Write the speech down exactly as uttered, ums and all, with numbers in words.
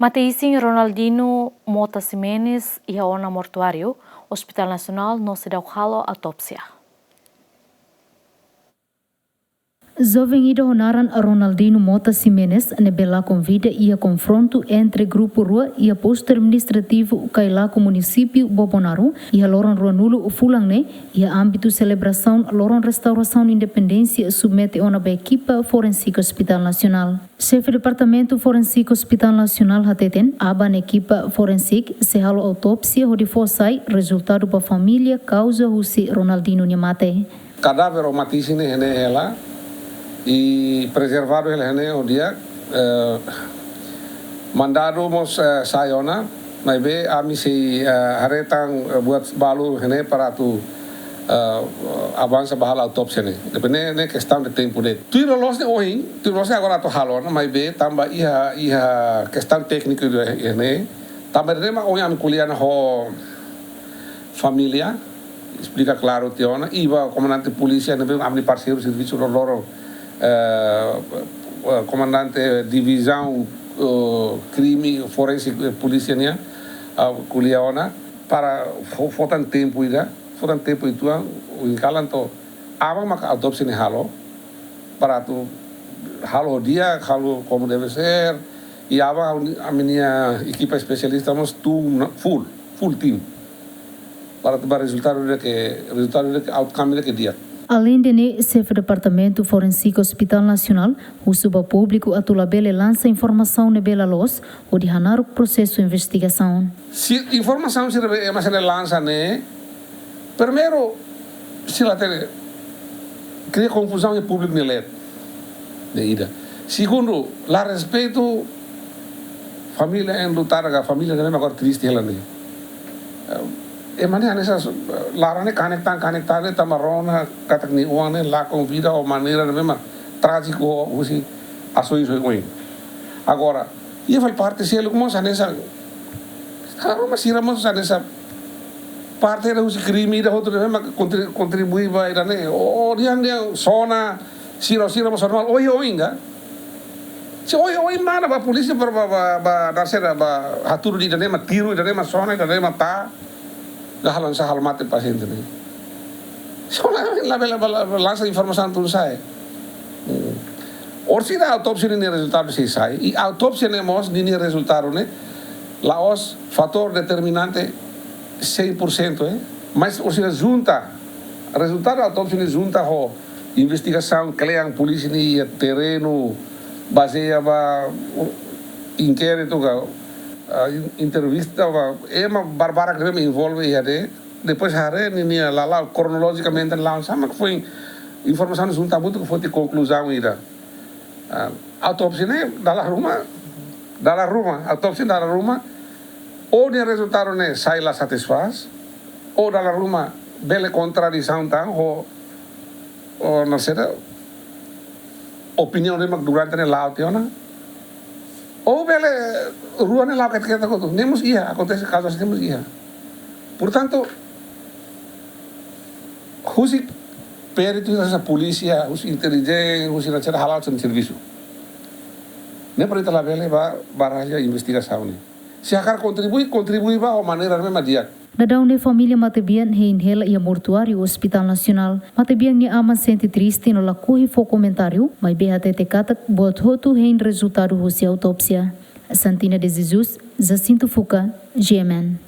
Mate-isin Ronaldinho Mota Ximenes iha ona mortuáriu Hospital Nasionál no seidauk halo autópsia. Joven ida ho naran Ronaldinho Mota Ximenes ne'ebé lakon vida iha konfrontu entre grupu rua iha postu administrativu Cailaco, munisípiu Bobonaro, iha loron ruanulu fulan ne'e, iha ámbitu selebrasaun loron restaurasaun independénsia, submete ona ba ekipa forensika Hospital Nasionál. Xefe Departamentu Forensika Hospital Nasionál hateten, aban ekipa forensika sei halo autópsia hodi fó sai rezultadu ba família kauza husi Ronaldinho nia mate. Kadáver ou mate-isin ne'e hela i prezervadu hela ne'e ho di'ak, eh, mandadu mós, eh, sai ona, maibé ami sei, eh, haree tan, eh, buat balu ne'e para atu, eh, avansa ba halo autópsia ne'e. Depende ne'e kestaun de tempu de'it. Tuir loloos ne'e ohin, tuir loloos ne'e agora atu halo ona, maibé tanba iha, iha kestaun tékniku iha ne'e, tanba ne'e mak ohin ami ko'alia ona ho família, esplika klaru tiha ona, i ba komandante polísia ne'ebé ami parseiru servisu loroloron, eh, eh, komandante divizaun, eh, krime forensika, eh, polísia nian, ah, ko'alia ona, para fó, fó tan tempu ida, fó tan tempu uitoan, ohin kalan to'o aban maka autópsia ne'e halo, para atu halo ho di'ak, halo como deve ser, i aban ami-nia ekipa espesialista mós tun ona full, full team. Para atu ba rezultadu ida ke, rezultadu ida ke, outcome ida ke di'ak. Aleinde ne'e, Xefe Departamentu Forensika Hospital Nasionál husu ba públiku atu labele lansa informasaun ne'ebé la loos, hodi hanaruk prosesu investigasaun. Se informasaun sira ne'ebé ema sira lansa ne'e, primeiru, sira la hatene, kria konfuzaun iha públiku nia leet. Ne'e ida. Segundu, la respeitu família enlutadu ka família ne'ebé agora triste hela ne'e. Eh, ema ne'e hanesan, eh, laran ne'e kanek tan, kanek tan ne'e tanba rona katak nia oan ne'e lakon vida ho maneira ne'ebé mak trájiku husi asaun oioin. Agora, iha fali parte seluk mós hanesan, dala ruma sira mós hanesan parte ida husi krime ida hotu ne'ebé mak kontri-, kontribui ba ida ne'e. Oh, dehan, dehan sona, sira, sira mós normal. Oioin ka? Se oioin mana ba polísia para ba, ba, ba, narsera ba hatudu dehan ida ne'e mak tiru, ida ne'e mak sona, ida ne'e mak tah. Ka halo sá, halo mate pasiente ne'e. Só la, labele ba, la, lansa informasaun tun sa'e. Hmm. Orsida autópsia ninia rezultadu sei sai. I autópsia ne'e mós ninia rezultadu ne'e la'ós fatór determinante cem por cento, eh. Mas orsida junta, rezultadu autópsia ne'e junta ho investigasaun kle'an polísia nia iha terrenu, bazeia ba, uh, inkéritu ka, ah, in-, entrevista ba ema barbarak ne'ebé envolve iha ne'e. Depois haree ninia lala'ok kronolojikamente la'o, sá mak foin informasaun junta hamutuk foti konkluzaun ida. Ah, autópsia ne'e dala ruma, dala ruma, autópsia dala ruma, ou nia rezultadu ne'e sai la satisfás, ou dala ruma bele kontradisaun tan ho, ho narsera, opiniaun ne'ebé mak durante ne'e la'o tiha ona. Ou bele rua ne'e la'o ketak-ketak hotu. Ne'e mós iha, akontese kazu ne'e mós iha. Portantu, husi peritu, husi polísia, husi intelijen, husi narsera hala'o sira-nia servisu. Ne'e para ita labele ba, ba raja investigasaun ne'e. Se hakarak kontribui, kontribui ba ho maneira ne'ebé mak di'ak. Daudaun ne'e família matebian hein hela iha mortuáriu Hospital Nasionál. Matebian nia aman sente triste no lakohi fó komentáriu, maibé hatete katak buat hotu hein rezultadu husi autópsia. Santina de Jesus, Jacinto Fuca, G M N.